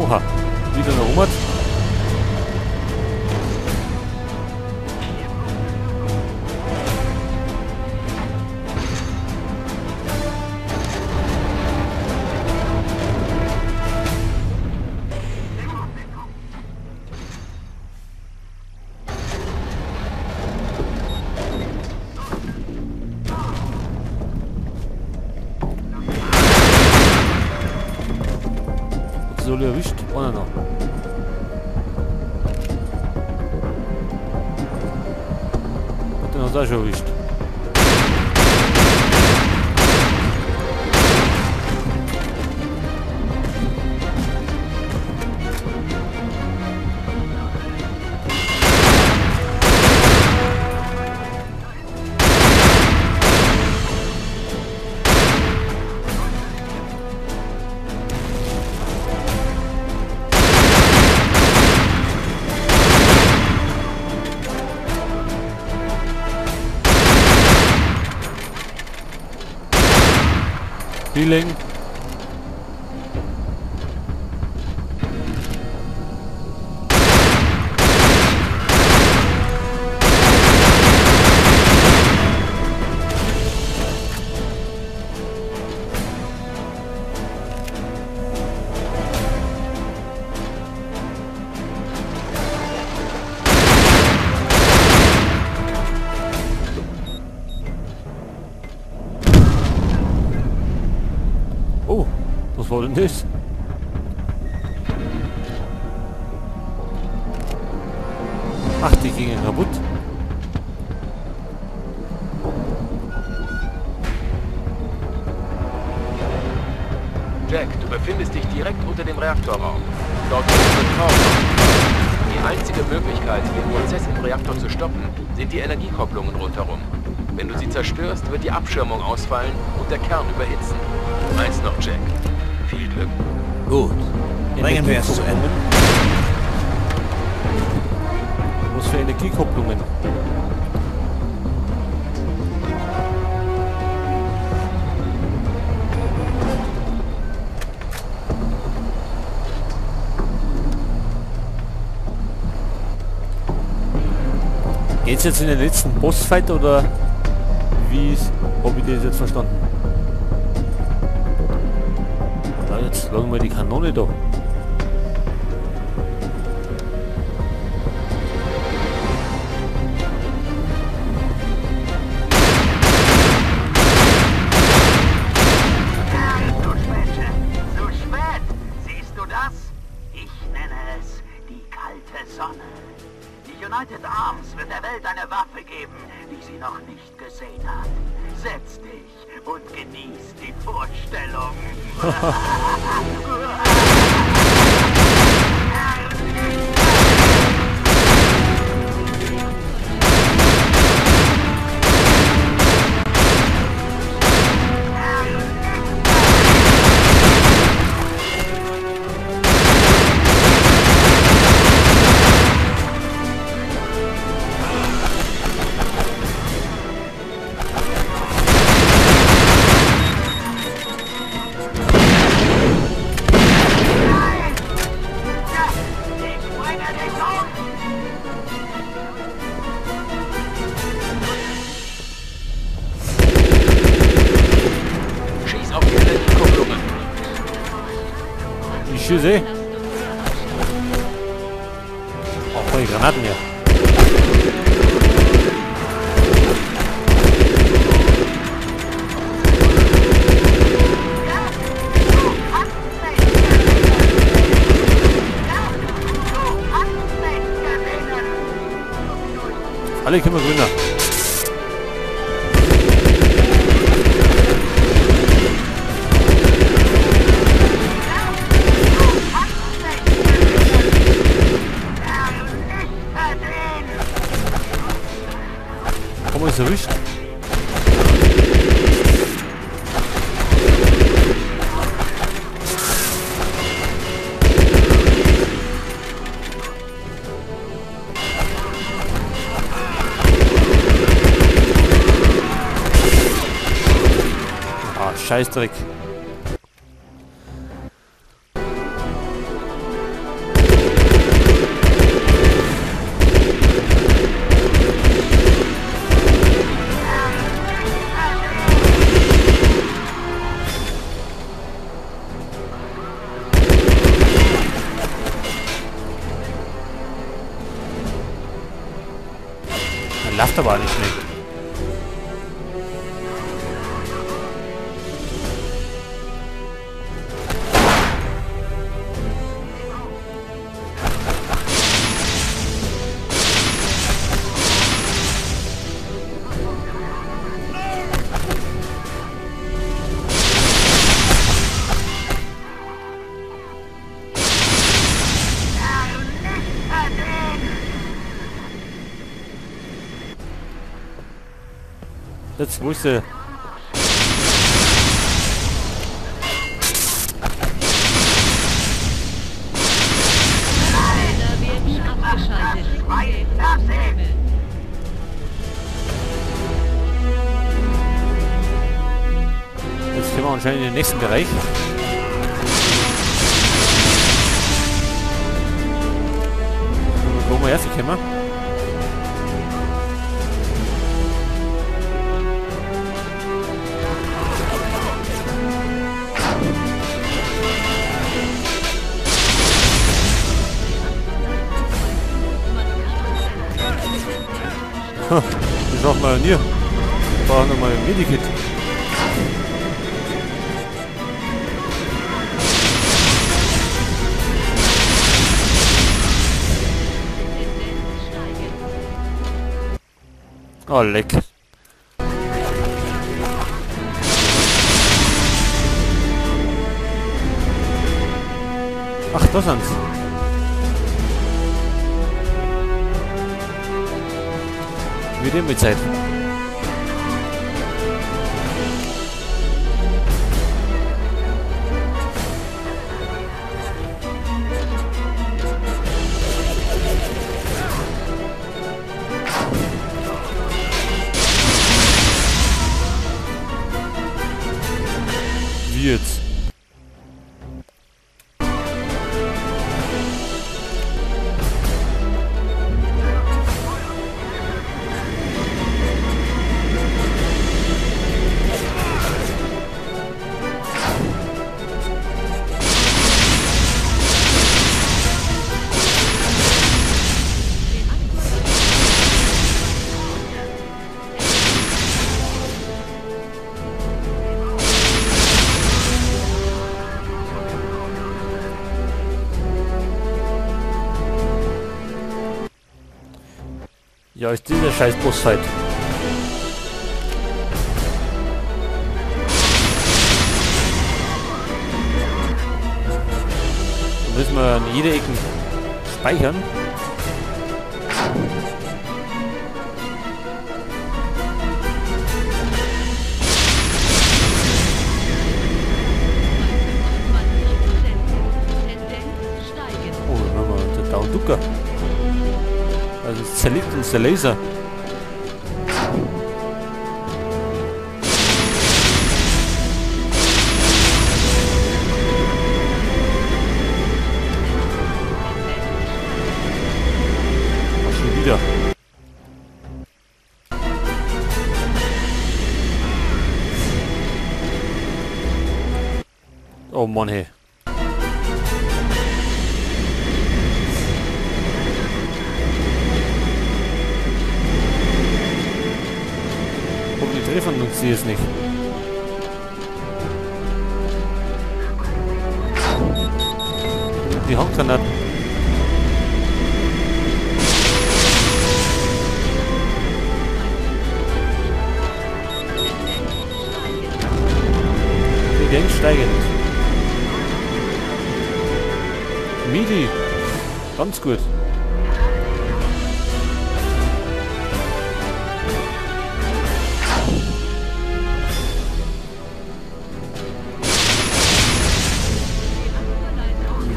Oha, wieder noch 100. Soll erwischt? Einer noch. Hat den auch schon erwischt. Healing. Oh, was war denn das? Ach, die gingen kaputt. Jack, du befindest dich direkt unter dem Reaktorraum. Dort wird Torm. Die einzige Möglichkeit, den Prozess im Reaktor zu stoppen, sind die Energiekopplungen rundherum. Wenn du sie zerstörst, wird die Abschirmung ausfallen und der Kern überhitzen. Eins noch, Jack. Viel Glück. Gut. Bringen wir es zu Ende. Was für Energiekopplungen? Geht's jetzt in den letzten Bossfight oder wie habe ich das jetzt verstanden? Da jetzt lagen wir die Kanone da. Zu spät, Jack. Zu spät. Siehst du das? Ich nenne es die kalte Sonne. Die United Arms wird der Welt eine Waffe geben, die sie noch nicht gesehen hat. Setz dich und genieß die Vorstellung. Ich schieße. Oh, voll die Granaten hier. Alle können wir grüner. Haben wir uns erwischt? Ah, Scheißdreck. läuft aber auch nicht schnell. Jetzt, wo ist der? Jetzt können wir anscheinend in den nächsten Bereich. Wo wir hergekommen? Das machen wir ja nie. Wir brauchen nochmal ein Medikit. Oh, leck. Ach, da sind's. Wird immer Zeit. Wie jetzt? Ja, ist dieser scheiß Bossfight. Da müssen wir an jeder Ecke speichern. Oh, dann haben wir den Down-Ducker. Also es zerlegt uns der Laser. Ach, schon wieder. Oh Mann, hey. Treffen uns sie es nicht. Die Handgranaten. Tendenz steigend. Midi. Ganz gut.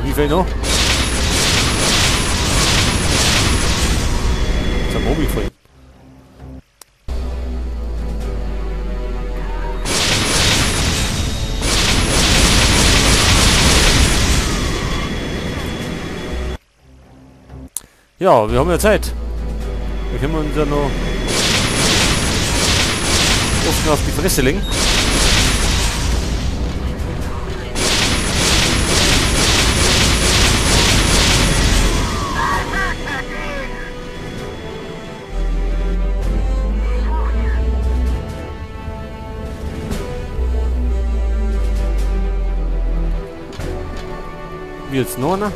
Wie viel noch? Jetzt haben wir umgefallen. Ja, wir haben ja Zeit. Wir können uns ja noch offen auf die Fresse legen. Wie jetzt noch einer?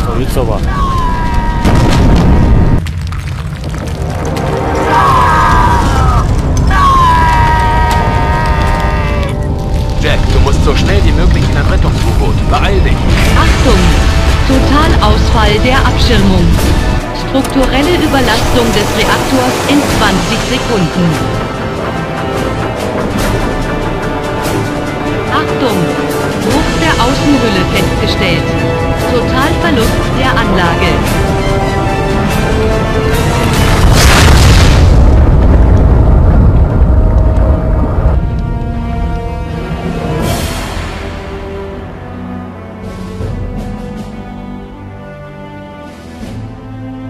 So, jetzt aber. Jack, du musst so schnell wie möglich in ein Rettungs-U-Boot. Beeil dich! Achtung! Totalausfall der Abschirmung. Strukturelle Überlastung des Reaktors in 20 Sekunden. Achtung! Bruch der Außenhülle festgestellt. Totalverlust der Anlage.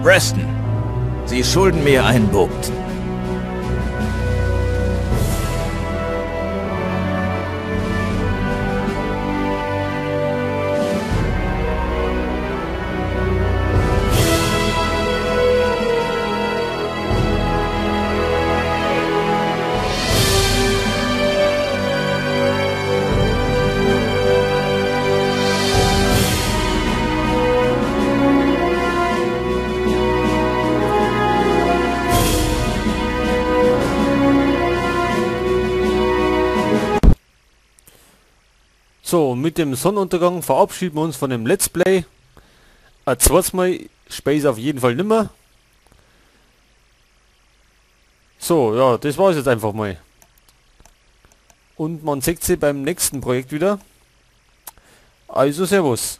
Preston, Sie schulden mir ein Boot. So, mit dem Sonnenuntergang verabschieden wir uns von dem Let's Play. Ein zweites Mal Space auf jeden Fall nimmer. So, ja, das war's jetzt einfach mal. Und man sieht sich beim nächsten Projekt wieder. Also, servus.